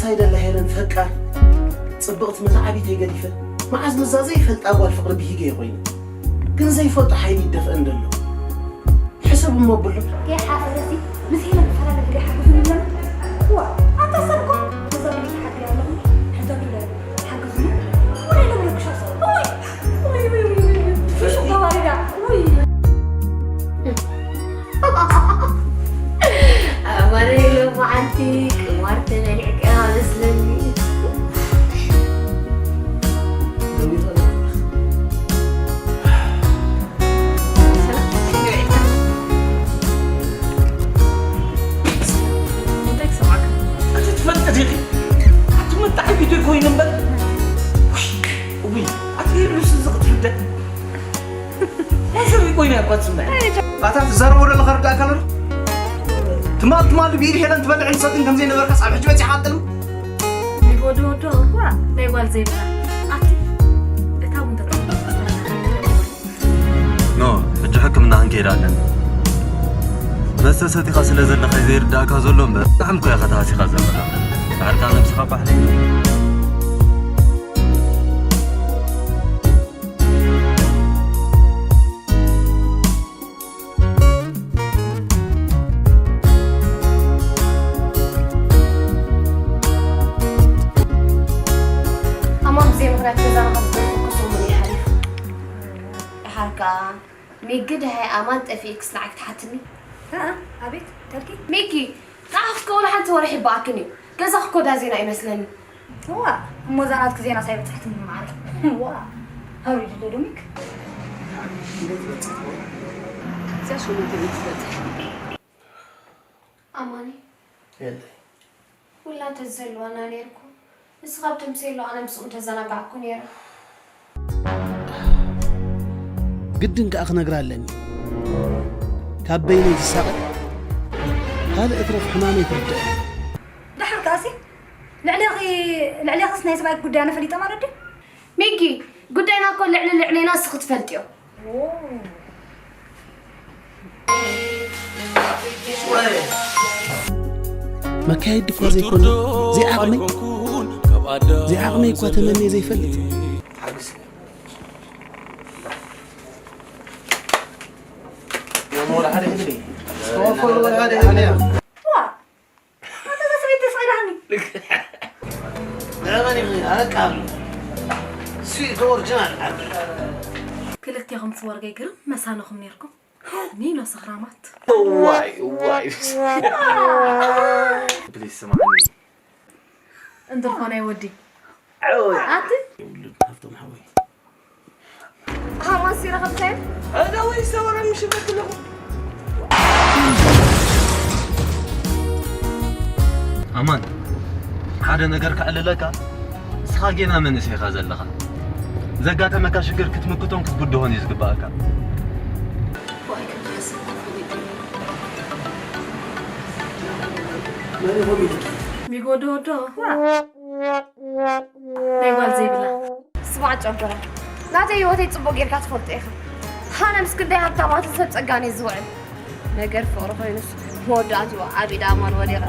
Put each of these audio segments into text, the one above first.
ኣይደላ ሄለን ፈቃር ጽብቕቲ መታዓቢተይ ገዲፈ መዓዝ ምዛ ዘይፈልጣ ጓል ፍቕሪ ብሂገ ኮይኑ ግን ዘይፈልጦ ሓይሊ ይደፍአን ደሎ። ሕሰብ እሞ ብሎ። ከይሓፈረሲ ምስ ሄለን ክፈላለ ግደ ሓግዙ ንብለን። ዋ ኣታ ሰብ እኮ ነዛ ብሊት ሓግሪ ኣለኹ። ሕቶ ትብለ ሓግዙ። ወላ ኢሎም ረክሻ ሰብ። ወይ ወይ ወይ ወይ ወይ። ፍሹ ተዋሪዳ። ወይ ኣማረ ሎማዓንቲ ቅማር ተበሊዕካ መስለኒ። እንታይ ክሰማዕካ? ኣቲ ትፈልጢ ዲኺ? ኣቲ መጣዒ ቪድዮ ኮይኑ እምበር። ውይ፣ ውይ፣ ኣቲ ሄሉስ እዚ ክትፍደ። ወሰብ ኮይኑ ያቋጽና። ኣታ ትዛረቦ ዘለኻ ርዳእካ ኣሎ። ትማል ትማል ብኢድ ሄለን ትበልዕን ትሰትን ከም ዘይነበርካስ ኣብ ሕጂ በጺሓ ቀጥልም። ይጎዶ ወዶ እኳ ናይ ጓል ዘይብላ ኣቲ እታ ቡን ተጠቅመ ኖ ሕጂ ሕክምና ክንከይድ ኣለና። መስተ ሰቲኻ ስለ ዘለኻ እዩ ዘይርዳእካ ዘሎ እምበር ብጣዕሚ እኮ ኢኻ ተሃሲኻ ዘለኻ። ባዕልካ ነብስኻ ባሕለይ። ኣማን ብዘይ ምኽንያት ገዛና ካብ ዝደረፈኩ ሰሙን እዩ ሓሊፉ። ደሓር ከኣ ሚጊ ደሃይ ኣማን ጠፊእክስ ንዓይ ክትሓትኒ? ኣኣ ኣቤት ተልኪ ሚጊ ንዓኺ ከ ወላ ሓንቲ ወርሒ ይበኣክን እዩ። ገዛኺ እኮ ዳዜና እዩ መስለኒ። እዋ እሞ እዛ ናትኪ ዜናስ ኣይበጻሕትንን ማዓረይ። እዋ ኣውሪድለይ ዶ ሚግ። እዚኣ ሸሞንተ ሚእቲ ትበጽሕ። ኣማኒ የለይ ኩላ እንተዝህልወና ነይርኩም ንስኻ ብተምሰየሉ ኣነ ምስኡ ምተዘናጋዕኩ ነይረ። ግድን ከኣ ክነግራ ኣለኒ ካብ በይነይ ዝሳቐ ካልእ እትረፍ ሕማመይ ትርድእ ደሓር ከኣሲ ልዕሌኺ ልዕሌኽስ ናይ ሰብኣይኪ ጉዳይ ኣነ ፈሊጠ ማለት ድዩ ሚጊ ጉዳይና እኮ ልዕሊ ልዕሌና እስኺ ትፈልጥዮ። መካየዲ እኳ ዘይኮነ ዘይዓቕመይ ዘይዓቕመይ እኳ ተመንየ ዘይፈልጥ ኣታ እዛ ሰበይቲ ተስቒላኒ። ንዕመን ይኽእል ኣቃሉ ስዊት ኦርጅናል ዓቢ ክልቴኹም ስወርገይ ግርም መሳነኹም ኔርኩም ኒኖ ሰኽራማት። ዋይ ዋይ ፕሊስ ስማዕኒ እንድርኾ ናይ ወዲ ዓወይ ኣቲ የብሉን ሃብቶም ሓወይ ሃማስ ይረኸብካዮ? ኣዳወይ ዝተወረ ምሽበት ኣለኹ ኣማን ሓደ ነገር ከዕልለካ እስኻ ጌና መንእሰይ ኢኻ ዘለኻ ዘጋጠመካ ሽግር ክትምክቶን ክትብድሆን እዩ ዝግባኣካ ዋይ ክብደስ ተፈሊጡ መን ይኾን ኢልኪ ሚጎዶ ዶ ናይ ጓል ዘይብላ ስማዕ ጨጎራ ናተይ ህይወተይ ፅቡቅ ጌርካ ትፈልጦ ኢኻ ኣነ ምስ ክንደይ ሃብታማትን ሰብ ፀጋን እየ ዝውዕል ነገር ፍቅሪ ኮይኑስ መወዳእትኡ ኣብ ኢድ ኣማን ወዲቐ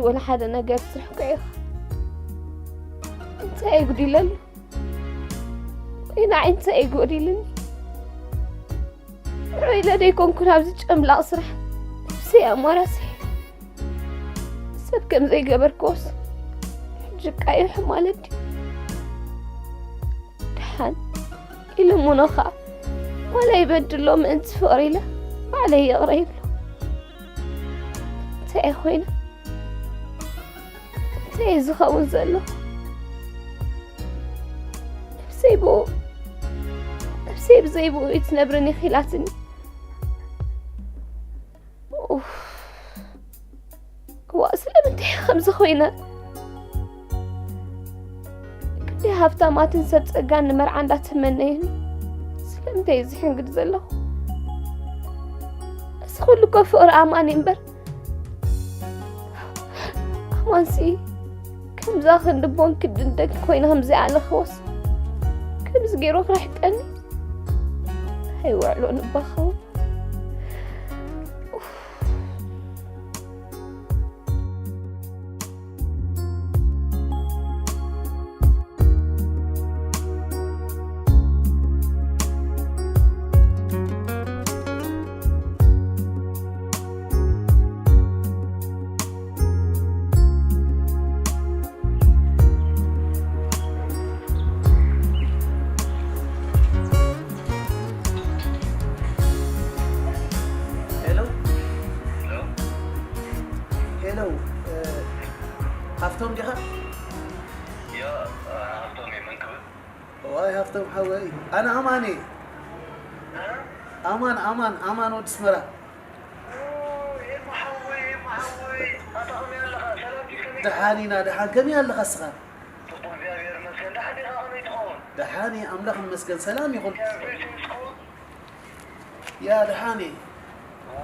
ወላ ሓደ ነገር ትስርሕኮ ኢኻ። እንታይ የጉዲለሉ? ወይ ንዓይ እንታይ የጉዲልኒ? ርዑይ ኢለ ደይኮንኩ ናብዚ ጨምላቕ ስራሕ ነብሰይ ኣማራሲ። ሰብ ከም ዘይገበርክዎስ ሕጂ ቃይሕ ማለት ድዩ? ደሓን ኢሉ እሞ ኸኣ ዋላ ይበድሎ ምእንቲ ፍቕሪ ኢለ ባዕለይ ይቕረ ይብሎ። እንታይ ኮይነ? እንታይ እዩ ዝኸውን ዘሎ? ነብሰይ ብኡ፣ ነብሰይ ብዘይ ብኡ እዩ ትነብርን ይኺላትኒ። ኡፍ። እዋ፣ ስለምንታይ ከምዚ ኮይነ? ክንደይ ሃፍታማትን ሰብ ጸጋን ንመርዓ እንዳተመነዩኒ፣ ስለምንታይ እዚ ሕንግድ ዘለኹ? እዚ ኩሉ እኮ ፍቕሪ ኣማን እዩ እምበር፣ ኣማንሲ ከምዛ ክንዲ ቦን ክድንደግ ኮይነ ከምዚ ኣለኽዎስ፣ ከምዚ ገይሩ ክርሕቀኒ ኣይውዕሎን እባ ኸውን። ሄሎ፣ ሄሎ፣ እ፣ ሃፍቶም ዲኻ? ያ፣ ሃፍቶም እየ። መን ክብል? ዋይ ሃፍቶም ሓወይ፣ ኣነ ኣማን እየ። ኣማን፣ ኣማን፣ ኣማን ወዲ ኣስመራ። ኤማ ሓወይ፣ ኤማ ሓወይ፣ ኣታ ከመይ ኣለኻ? ሰላም ድዩ? ከመይ? ደሓን ኢና፣ ደሓን። ከመይ ኣለኻ እስኻ? ጽቡቕ፣ እግዚኣብሔር ይመስገን። ደሓን ዲኻ? ከመይ ትኸውን? ደሓን እየ፣ ኣምላኽ ይመስገን፣ ሰላም ይኹን። እግዚኣብሔር ይመስገን። ያ ደሓን እየ። ኦ፣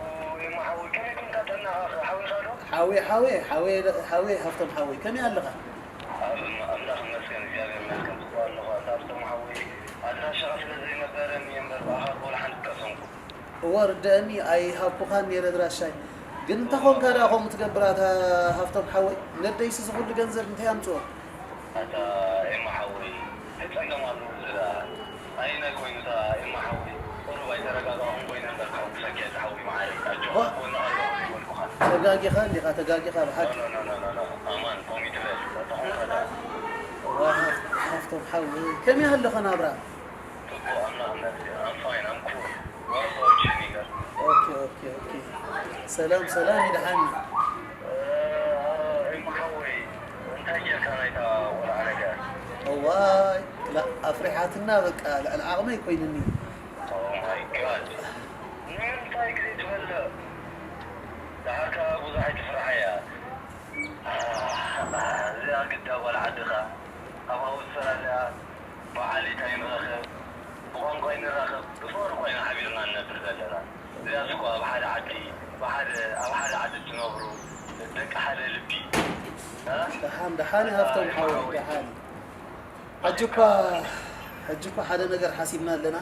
ኤማ ሓወይ፣ ከመይ ኩንካ? ጥዕናኻ ሓዊኻ ዶ? ሓወይ፣ ሓወይ፣ ሓወይ፣ ሓወይ፣ ሃፍቶም ሓወይ፣ ከመይ ኣለኻ? ኣብ-፣ ኣምላኽ ይመስገን፣ እግዚኣብሔር ይመስገን፣ ጽቡቕ ኣለኹ። ኣታ ሃፍቶም ሓወይ፣ ኣድራሻኻ ስለ ዘይነበረኒ እየ እምበር፣ ብኣኻ ወላ ሓንቲ ቀሰምኩ። እወ፣ ርድአኒ፣ ኣይሃብኩኻን ነይረ ኣድራሻይ። ግን እንታይ ኾንካ ደኣ ከምኡ ትገብር ኣታ ሃፍቶም ሓወይ? ነደይሲ እዚ ኹሉ ገንዘብ እንታይ ኣምጽኦ? ኣታ ኤማ ሓወይ፣ እንታይ ጸገም ኣለዎ እዚ ደኣ? ኣየናይ ኮይኑ እታ ኤማ ሓወይ? ቁሩብ ኣይተረጋጋእኩን ኮይነ እምበር፣ ከሐጉሰካ እየ ዝሓወይ መዓረይ። ኣጆኻ፣ ዋ! ኣብ ጎንኻ ኣለኹ ዘይበልኩኻን። ተጋጊኻ እንዲኻ፣ ተጋጊኻ ብሓቂ። ኖ፣ ኖ፣ ኖ፣ ኖ፣ ኖ። ኣማን፣ ከምኡ ይትበል። እንታይ ኾንካ ደኣ? ዋ፣ ሃፍቶም ሓወይ፣ ከመይ ኣለኻ ናብራ? ጽቡቕ፣ ኣምላኽ ይመስገን። I'm fine, I'm cool. What about you, nigga? ኦኬ፣ ኦኬ፣ ኦኬ። ሰላም፣ ሰላም ይድሓኒ። እ፣ ኤማ ሓወይ፣ እንታይ ጌርካ ናይታ ቆልዓ ነገር? እዋይ፣ ክላ-፣ ኣፍሪሓትና በቃ፣ ልዕሊ ዓቕመይ ኮይኑኒ። Oh my God። ንምንታይ ግዜ ትበልዕ? ደሓር ከኣ ብዙሕ ኣይትፍርሓያ። እዚኣ ግዳ ጓል ዓድኻ ኣብ ኣውስትራልያ ብዓሌት ኣይንራኸብ፣ ብቋንቋ ኣይንራኸብ፣ ብፍቕሪ እኮ ኢና ሓቢርና ንነብር ዘለና። እዚኣስ እኮ ኣብ ሓደ ዓዲ፣ ብሓደ፣ ኣብ ሓደ ዓዲ እትነብሩ ደቂ ሓደ ልቢ፣ እ? ደሓን፣ ደሓን እዩ ሃፍቶም ሓወይ፣ ደሓን። ሕጂ እኳ፣ ሕጂ እኳ ሓደ ነገር ሓሲብና ኣለና።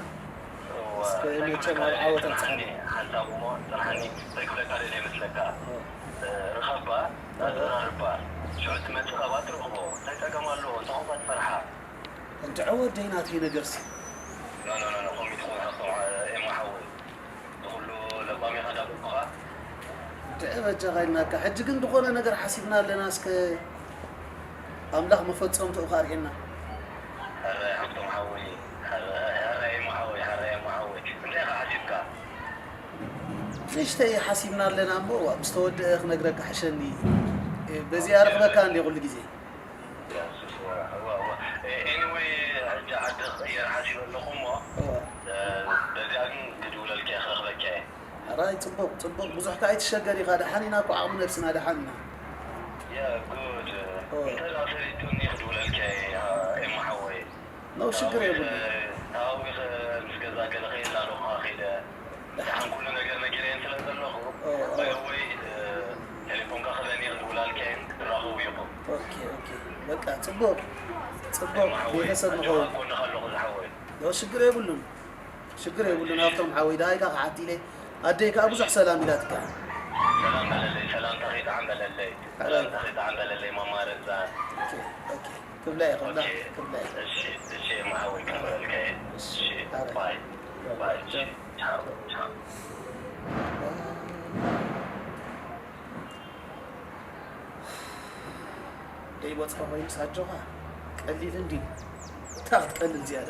እወ፣ እስከ እንታይ መቸም ክብለካ ኣብ ዓወት ደልየ ኣብጽሓና። ሓንሳብ እሞ ጽንሓኒ፣ እንታይ ክብለካ ደልየ መስለካ? እወ። እ፣ ርኸባ፣ እወ። ኣዘራርባ፣ ሽዑ ትመጽእ ኻብኣ ትረኽቦ። እንታይ ጸገም ኣለዎ? እንታይ ኾንካ ትፈርሓ? እንድዒ ወደይ ናተይ ነገርሲ። ኖ፣ ኖ፣ ኖ፣ ኖ፣ ከምኡ ትኸውን ሃብቶም፣ ኤማ ሓወይ። ንኹሉ ለባም ኢኻ እንዳበልኩኻ። እንድዒ በጃኻ ኢልናካ። ሕጂ ግን ዝኾነ ነገር ሓሲብና ኣለና። እስከ ኣምላኽ መፈጸምትኡ ከኣ ኣርእየና። ሕራይ ሃብቶም ሓወይ፣ ሕራይ፣ ሕራይ ኤማ ሓወይ፣ ሕራይ ኤማ ሓወይ። እንታይ ኢኻ ሓሲብካ? ንእሽተይ ሓሲብና ኣለና እሞ፣ ዋ፣ ምስ ተወድአ ክነግረካ ሕሸኒ። በዚኣ ርኽበካ እንድየ ኩሉ ግዜ። የሱስ፣ እወ፣ እወ። ኤ-፣ ኤኒወይ፣ ሕጂ ዓዲ ክቕየር ሓሲበ ኣለኹ እሞ፣ እወ። እ፣ በዚኣ ግን ክድውለልካ እየ፣ ክረኽበካ እየ። ሕራይ፣ ጽቡቕ፣ ጽቡቕ። ብዙሕ ከኣ ኣይትሸገር ኢኻ። ደሓን ኢና እኮ፣ ዓቕሚ ነብስና ደሓን ኢና። ያ፣ ጉድ። እወ። እንተ ደኣ ሰሊጡኒ ክድውለልካ እየ፣ ኤማ ሓወይ። ኖ፣ ሽግር የብሉን። ተሃዊኸ ምስ ገዛ ገለ ከየላልኹኻ ከይደ። ደሓን ኩሉ ነገር ነጊረየን ስለ ዘለኹ፣ ኦ፣ ኦ። ባይ ዘ ወይ፣ እ፣ ቴሌፎንካ ክበኒ ክድውላልካ እየን፣ ክትራኸቡ ኢኹም። ኦኬ፣ ኦኬ። በቃ፣ ጽቡቕ፣ ጽቡቕ። ኤማ ሓወይ፣ ቤተሰብ ኣጆኻ፣ ንኸውን። ኣብ ጎንኻ ኣለኹ ዝሓወይ። ኖ፣ ሽግር የብሉን። ሽግር የብሉን፣ ሃብቶም ሓወይ። ደሃይካ ክሓቲ ኢለ፣ ኣደይ ከኣ ብዙሕ ሰላም ኢላትካ። ሰላም በለለይ፣ ሰላም ተኺእጣን በለለይ፣ ሰላም ተኺእጣን በለለይ፣ ማማ ረዛን። ኦኬ፣ ኦኬ። ክብላ እየ፣ ክብላ፣ ኦኬ። ክብላ እየ። እሺ፣ እሺ፣ ማሓወይ፣ ክብረልከ። እሺ፣ እሺ፣ ኣረ። ባይ፣ ባይ፣ እሺ፣ ቻው፣ ቻው። ደይ ወጽኦ ኮይኑ ሳጆኻ ቀሊል እንዲ። እንታይ ክትቀልል ዝያዳ?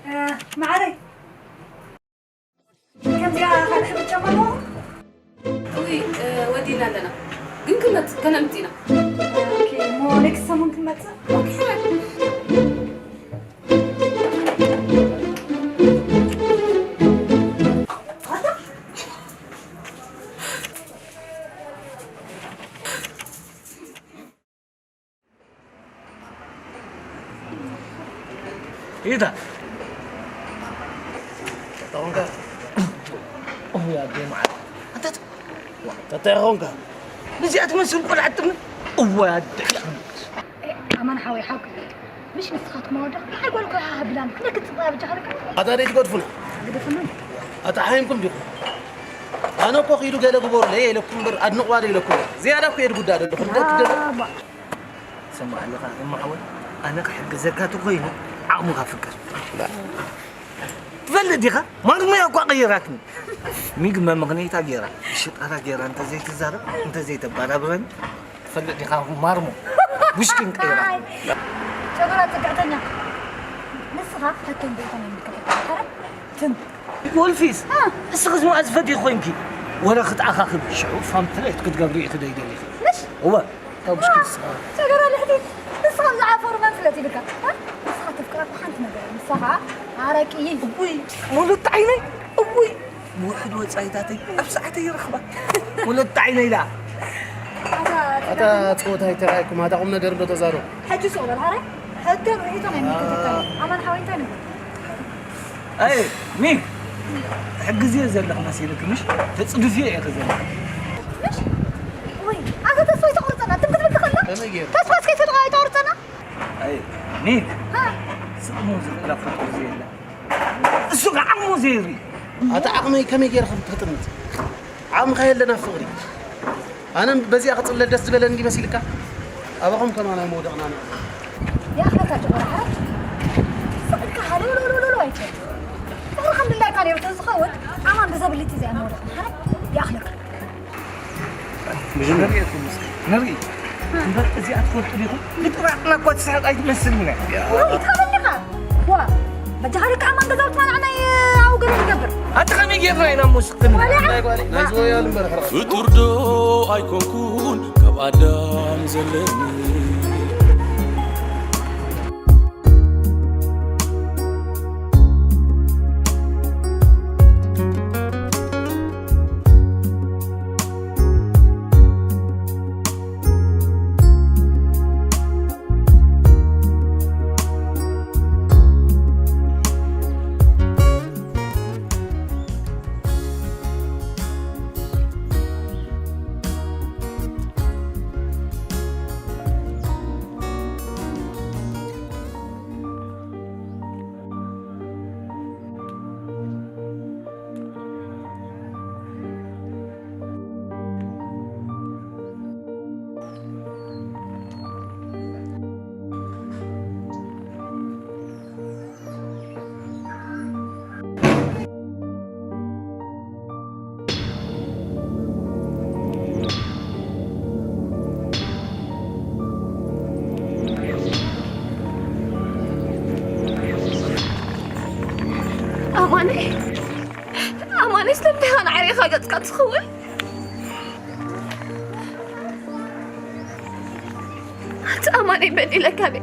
እ፣ መዓረይ፣ ከምዚኣ ካልእ ሕብሪ ጫማ ኣለዎ? እውይ፣ እ፣ ወዲና ኣለና። ግን ክንመጽእ፣ ከነምጽእ ኢና። ኦኬ፣ እሞ ኔክስት ሰሙን ክንመጽእ? ኦኬ፣ ሕራይ። ኢዳ። ተጠወንካ። እውይ ኣደይ መዓት። ኣንተ ት-፣ ዋ፣ ተጠወንካ። ነዚኣ ትመስል ቆልዓ ትጥምን። እዋይ ኣደይ። ኣማን ሓወይ ሓቂ። ምሽ ንስኻትኩም ኣወዳት ንዓይ ጓል እኮ ሃሃ ቢላኒ። ክንደይ ክትጽብቕ እያ በጃኻ ደቂ። ኣታ ደይ ትገድፉና? ግደፉና። ኣታ ሓይምኩም ዲኹም? ኣነ እኮ ኪዱ ገለ ግበሩለይ ኢለኩም እምበር ኣድንቕዋ ዶ ኢለኩም? ዝያዳ እኮ እየ ዝጉዳእ ዘለኹ። እንደ ትገ- ኣባ። ትሰምዕ ኣለኻ እሞ ሓወይ? ኣነ ክሕግዘካ ተኾይኑ ዓቕምኻ ፍቀድ። ትፈልጥ ዲኻ? ማርሙያ እኳ ቀይራትኒ። ሚግ መምኽነይታ ገይራ፣ ሽጣራ ገይራ እንተዘይትዛረብ፣ እንተዘይተባራብረኒ፣ ትፈልጥ ዲኻ ማርሞ? ውሽኪን ቀይራ። ኣይ፣ ጨጉራ ጽግዕተኛ። ንስኻ ሕቶ እንዲኢኻ ናይ ምልክት ተረ ትም። ወልፊስ፣ እ። እስኺ ዝመኣ ዝፈትዩ ኮይንኪ፣ ወረ ክትኣኻኽብ፣ ሽዑ ፋምፕሌት ክትገብሪ ኢኺ ደይደሊኺ። ምሽ? እወ። ካብ ውሽኪ ንስኻ። ጨገራ ልሕቲ፣ ንስኻ ዝዓፈሩ መን ፍለጥ ይብልካ? እ? ንስኻ ተፍቅራ እኮ ሓንቲ ነገር፣ ንሳ ኸዓ ኣረቂ። እውይ፣ ሙሉት ዓይነይ፣ እውይ። ብውሕድ ወጻኢታተይ ኣብ ሰዓተይ ይረኽባ። ሙሉት ዓይነይ ኢላ። ኣታ ኣታ ጸወታ ኣይተራእየኩም፣ ኣታ ቁም ነገር እንዶ ተዛረቡ። ሕጂ ሱቕ በል፣ ሃራይ። ሕጊ ርኢቶ ናይ ምልክት ትካል። ኣማን ሓወይ እንታይ ንብል? ኣይ፣ ሚግ፣ ትሕግዝዮ ዘለኺ መሲልኪ ምሽ? ተጽድፍዮ ኢኺ ዘለኺ። ምሽ? ወይ፣ ኣታ ተስፋ ኣይተቑርጸና፣ ትም ክትብል ትኽእላ? ከመይ ገይሩ? ተስፋ እስከ ኣይተቑ-፣ ኣይተቑርጸና? ኣይ፣ ሚግ፣ ሃ? ስቕ ምባል ዝኽእላ ፍጡር ዘየለ። እሱ ከዓ ዓቕሙ ዘይርኢ። ኣታ ዓቕመይ ከመይ ገይረ ከም ተጥምት? ዓቕምኻ የለና ፍቕሪ። ኣነ በዚኣ ክጽለል ደስ ዝበለኒ እንዲ መሲልካ? ኣባኹም ከማን ኣይመውደቕናን። ይኣኽለካ ጭቆና ሓራጅ። ስቕ ኢልካ ሃለውለውለውለው ኣይትበል። ፍቕሪ ከም ድላይካ ነይሩ ተዝኸውን፣ ኣማን ብዘብልቲ እዚኣ መውደቕና። ሓራጅ ይኣኽለካ። መጀመርያ ንርኢ፣ ንርኢ። እምበር እዚኣ ትፈልጡ ዲኹም? ንጥራጥና እኳ ትስሕቕ ኣይትመስልን እያ። ወይ፣ ትኸበልካ። ዋ፣ በጃኻ ደቂ ኣማን ገዛውትና ንዓና ይ-፣ ኣብኡ ገለ ንገብር። ኣቲ ከመይ ጌርና ኢና እሞ ስኽን? ዋልያ። ናይ ጓል፣ ናይ ዝወያሉ እምበር ሕርቕ። ፍጡር ዶ ኣይኮንኩን ካብ ኣዳም ዘለኒ? ኣማነ፣ ኣማነ፣ ስለምንታይ ኢኻ ንዓይ ርኢኻ ገጽካ ትኽውል? ኣቲ ኣማነ በዲለካ ደ?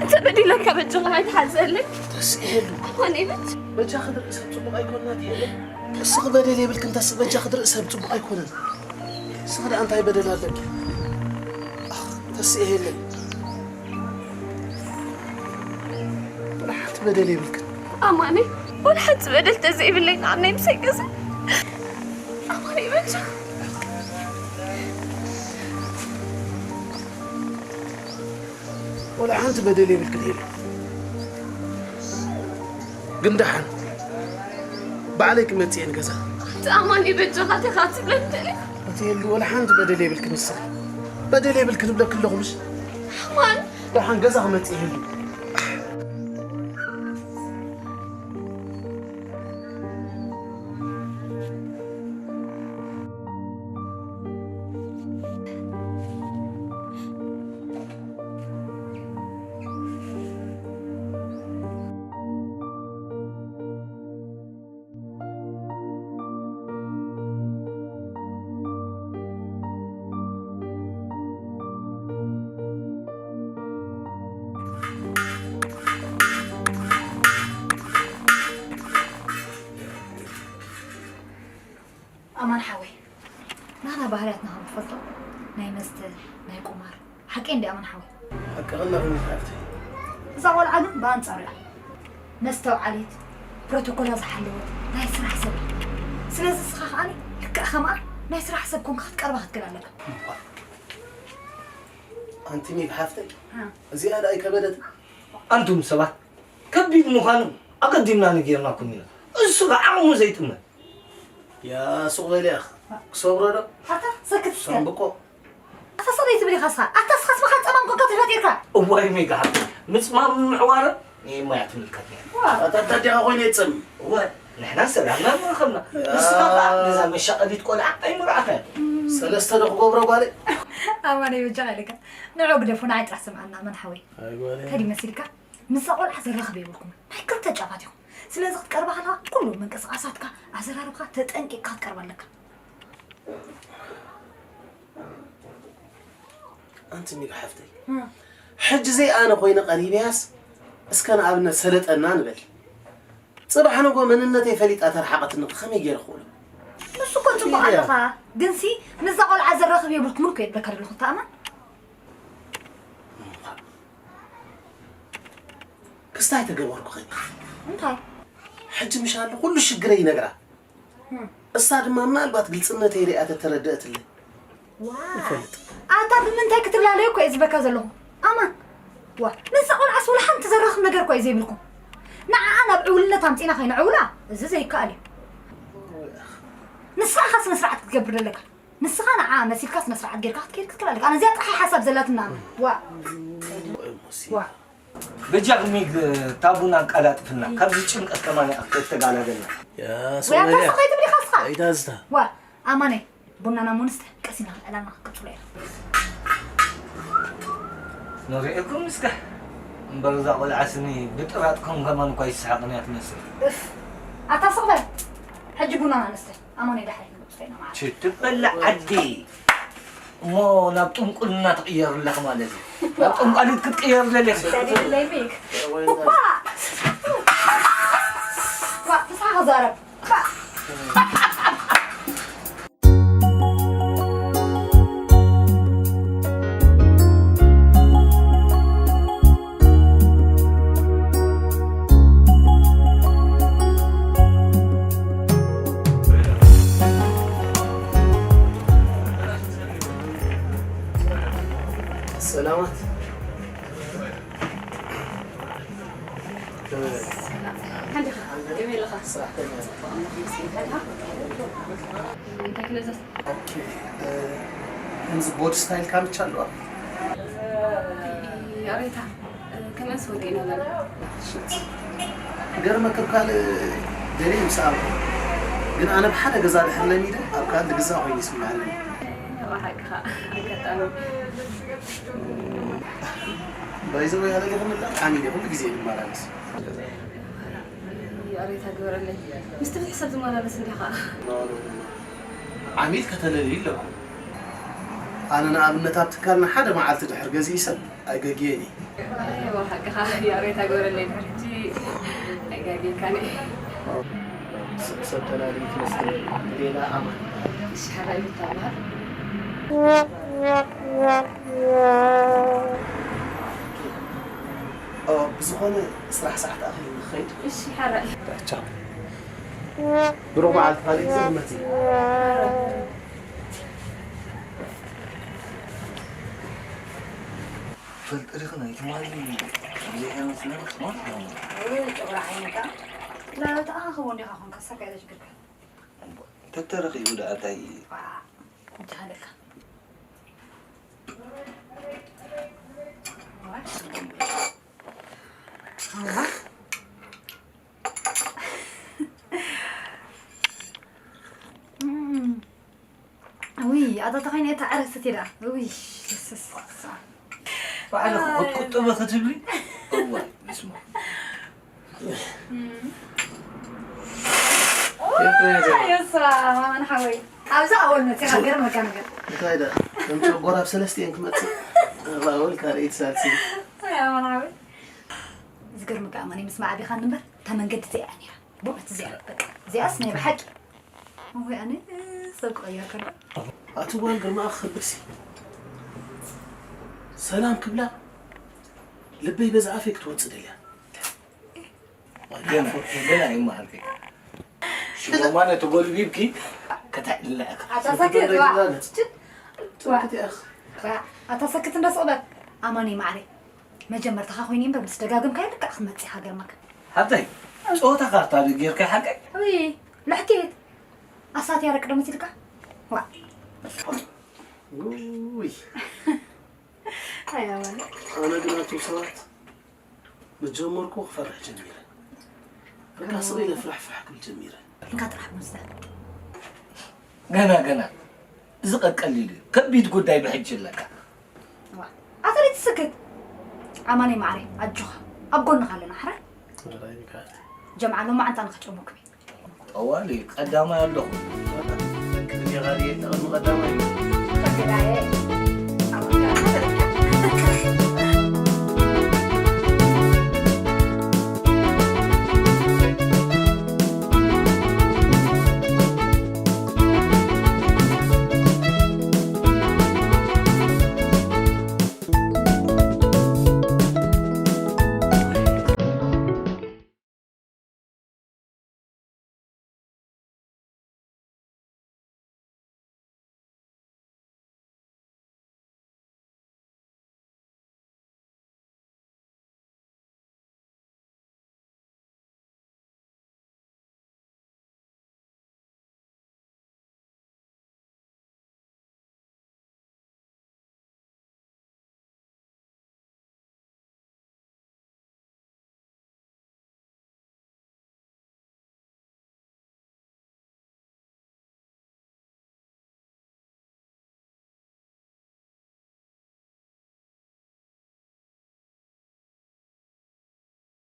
እንተ በዲለካ በጃኻ ኣይትሓዘለይ። ተስእየሉ። ኣማነ በጃ። በጃ ክትርኢ ሰብ ጽቡቕ ኣይኮናት እየ። እስኺ በደል የብልክን ተስእ፣ በጃ ክትርኢ ሰብ ጽቡቕ ኣይኮነን። እስኺ ደኣ እንታይ በደል ኣለኪ? ኣኽ፣ ተስእየለይ። ወላ ሓንቲ በደል የብልክን። ኣማነ፣ ወላ ሓንቲ በደል ተዘይብለይ ንዓናይ ምሰይ ገዛ። ኣማነ በጃ። ወላ ሓንቲ በደል የብልክን ሄሉ። ግን ደሓን ባዕለይ ክመጽእ እየ ንገዛ። ኣማን በጃኻ ቴኻ ትብለኒ ደሊኻ? እቲ ሄሉ ወላ ሓንቲ በደል የብልክን ንስኺ። በደል የብልክን እብለኪ ኣለኹ ምሽ? ኣማን! ደሓን ገዛ ክመጽእ እየ ሄሉ። ኣማን ሓወይ፣ ናህና ባህርያትና ከም ትፈልጦ ናይ መስተ፣ ናይ ቁማር፣ ሓቀይ እንዲ ኣማን ሓወይ? ሓቂ ኣለኹም ሓፍተይ። እዛ ቆልዓ ግን ብኣንጻሩ እያ። መስተውዓሊት፣ ፕሮቶኮላ ዝሓለወት ናይ ስራሕ ሰብ። ስለዚ እስኻ ከኣ ልክዕ ከምኣ ናይ ስራሕ ሰብ ኮንካ ክትቀርባ ክትክእል ኣለካ። ኣንቲ ሚግ ሓፍተይ፣ እ። እዚኣ ደኣ ኣይከበደት? ኣንቱም ሰባት፣ ከቢድ ምዃኑ ኣቐዲምና ነጊርናኩም ኢና። እሱ ከኣ ዓቕሙ ዘይጥመ። ያ ሱቕ በል ያኽ። ክሰብሮ ዶ? ኣታ ሰክት እስከ። ሰንብቆ። ኣታ ሰበይቲ ብሊኻ እስኻ? ኣታ እስኻስ ብኻ ጸማም ኮንካ ተፈጢርካ? እዋይ ሜጋ፣ ምጽማም ምዕዋር ንየማያ ትምልከት እያ። ዋ። ኣታ እንታይ ዲኻ ኮይኑ የጸም? እወ፣ ንሕና ሰላምና ምረኸብና። ንስኻ ከኣ ነዛ መሻቐሊት ቆልዓ ኣይምርዓኻያ። ሰለስተ ዶ ክገብሮ ጓለይ? ኣማነይ በጃኻ ኢለካ። ንዑ ግደፉ፣ ንዓይ ጥራሕ ስምዓና፣ ኣማን ሓወይ። ኣይ ጓለይ። እንታይ ድዩ መሲልካ? ምስዛ ቆልዓ ዘራኽብ የብልኩምን። ናይ ክልተ ጫፋት ኢኹም። ስለዚ ክትቀርባ ከለኻ ኩሉ ምንቅስቓሳትካ፣ ኣዘራርባኻ ተጠንቂቕካ ክትቀርባ ኣለካ። ኣንቲ ሚግ ሓፍተይ፣ እም። ሕጂ ዘይ ኣነ ኮይነ ቀሪበያስ፣ እስከ ንኣብነት ሰለጠና ንበል። ጽባሕ ንጎ መንነተይ ፈሊጣ ተረሓቐትኒ ከመይ ገይረ ክውሎ? ንሱ እኮ ጽቡቕ ኢለያ። ኣለኻ፣ ግንሲ ምስዛ ቆልዓ ዘራኽብ የብልኩምን እኮ የብለካ ዘለኹ፣ ተኣማን። ክስታይ ተገበርኩ ኸ? እንታይ? ሕጂ ምሻሉ ኩሉ ሽግረይ ይነግራ። እም። እሳ ድማ ምናልባት ግልጽነተይ ሪኣ ተተረደእትለይ። ዋው። ይፈልጥ። ኣታ ብምንታይ ክትላለዩ እኮ እየ ዝበካ ዘለኹ? ኣማን። ዋ፣ ንሳ ቆልዓስ ወላ ሓንቲ ዘራኽብ ነገር እኮ እዩ ዘይብልኩም። ንዓኣ ናብ ዕውልነት ኣምጺና ከይነዕውላ፣ እዚ ዘይከኣል እዩ። ንስኻ ኢኻ ስነ ስርዓት ክትገብር ዘለካ። ንስኻ ንዓኣ መሲልካ ስነ ስርዓት ጌርካ ክትከይድ ክትክእል ኣለካ። ኣነ እዚኣ ጥራሕ ሓሳብ ዘላትና ኣማን። ዋ። ዋ። በጃ ሚግ፣ እታ ቡና ኣቀላጥፍና፣ ካብዚ ጭንቀት ከማን ከተጋላገልና። ያ ወይ ኣታ ሶማልያ። ስቕ ኣይትብል ኢኻ እስኻ? ኣይታ ዝታ። ዋ፣ ኣማነይ፣ ቡናና እሞ ንስተ፣ ቀስ ኢልና ዕላልና ክንቅጽሎ ኢና። ንርእየኩም እስከ። እምበር እዛ ቆልዓ ስኒ ብጥራጥኩም ከማን እኳ ይስሓቕን እያ ትመስል። እፍ፣ ኣታ ስቕ በል። ሕጂ ቡናና ንስተ። ኣማነይ ዳሕረይ ክንቅጽሎ ኢና መዓልቲ። ችትበላ ዓዲ እሞ ናብ ጥንቁልና ትቕየር ኣለኻ ማለት እዩ። ናብ ጠንቋሊት ክትቅየር ደሊኻ። ሰዲድለይ ሚክ። ዋ! ዋ! ምሳኻ ክዛረብ። ዋ! ሰላማት። ከመይ? ሰላም። ከመይ ኣለኻ? ከመይ ኣለኻ? ስራሕ ከመይ ኣሎ? እንታይ ክነዘዝ? ኦኬ፣ እ፣ ከምዚ ቦዲ ስታይል ካምቻ ኣለዋ? ያሬታ፣ ከመንስ ወዲእና ኣለና። ሽት። ገርመክም ካልእ ደልየ ምስ ኣልኩ። ግን ኣነ ብሓደ ገዛ ድሕር ለሚደ ኣብ ካልእ ገዛ ኮይኑ ይስምዓኒ። ብሓቅኻ ኣጋጣሚ። ባይዘወይ ኣነ ዲኹም እላ ዓሚል እየ፣ ኩሉ ግዜ እየ ዝመላለስ። ያሬታ ግበረለይ። ምስቲ ብትሕ ሰብ ዝመላለስ እንዲኻ። ኖ፣ ኖ፣ ኖ፣ ኖ። ዓሚል ከተለልዩ ኣለኩም። ኣነ ንኣብነት ኣብ ትካልና ሓደ መዓልቲ ድሕር ገዚኡ ሰብ ኣይገግየን እየ። እወ፣ ሓቅኻ ያሬታ ግበረለይ። ድሕር ሕጂ ኣይጋግየካን እየ። ስ-፣ ሰብ ተላልዩ ትመስል። ሌላ ኣማን። እሺ፣ ሓራይ ይታባሃል። ኦ፣ ብዝኾነ ስራሕ ሰዓት ኣኺሉ ንኸይድ። እሺ፣ ሓራይ። ቻው። ብሩኽ መዓልቲ፣ ካልእ ግዜ ንመጽእ። ሓራይ። ጥሪኺ ናይ ትማሊ ብዘይ መስለኺ ስማርት ዳሞ። ጨጉሪ ዓይንካ። ላ ተኣኻኸቦ እንዲኻ ኾንካ፣ ሳካ ኢለ ችግርካ። እምቦ፣ ተተረኺቡ ደኣ እንታይ? ዋ፣ እንጃ ሃለካ። ዋ። ዋ። እም። ውይ፣ ኣታ ተኾይነ እታ ዕረስቲ ደኣ። ውይ፣ ስስ። ባዕልኺ ክትቁጠቢ ክትብሊ? እዋይ፣ በስመ ኣብ። እም። የስ፣ ማማን ሓወይ። ኣብዛ ኣወል መፂኻ ገርመካ ነገር። እንታይ ደኣ? ከም ጨጎራ ኣብ ሰለስቲኤን ክመፅእ? ኣብ ኣወል ካልኣይቲ ሳልሲ። ኣይ፣ ማማን ሓወይ። ዝገርመካ ኣማኒ ምስ ማዕቢኻኒ እምበር፣ እታ መንገዲ እዚኣ እያ ነይራ። ብእውነት እዚኣ፣ በቃ፣ እዚኣስ ናይ ብሓቂ። እወ፣ ኣነ ሰብ ክቕየር ከሎ። ኣቲ ጓል ግርማኣ ክኸብርሲ። ሰላም ክብላ፣ ልበይ በዛ ኣፈይ ክትወጽእ ደልያ። ገና፣ ገና ይመሃርኪ። ሽሞማ ነቲ ጎልቢብኪ ከተዕልለካ። ኣታ ሰክት፣ ዋ። ዋ። ኣታ ሰክት እንዳ ስቕበት። ኣማኒ ማዕረይ። መጀመርታኻ ኮይነ እምበር ምስ ደጋገምካዮ ልክዕ ክመጽእ ኢኻ ገርመካ። ሓብተይ፣ ጸወታ ካርታ ዶ ጌርካ ሓቀይ? ውይ፣ ልሕኪት። ኣሳት ያረቅ ዶ መሲልካ? ዋ። ውይ። ኣያ ማለት። ኣነ ግን ኣቱም ሰባት መጀመርኩ ክፈርሕ ጀሚረ። በቃ ስቕ ኢለ ፍራሕ ፍራሕ ክብል ጀሚረ። እንካ ጥራሕ መስተ። ገና፣ ገና። እዚ ቀቀሊሉ እዩ። ከቢድ ጉዳይ ብሕጂ ኣለካ። ዋ፣ ኣታ ደይ ትስክት። ኣማነይ ማዕረይ፣ ኣጆኻ። ኣብ ጎንኻ ኣለና፣ ሕራይ። ወደላይ ሚካኤል። ጀምዓ ሎማዓንቲ ኣነ ክጨሙኩም እየ። ጠዋሊ፣ ቀዳማይ ኣለኹ። ክልቴኻ ድየ ተቐድሚ ቀዳማይ? ተገዳየ። ኣብ ጎንኻ ኣለና።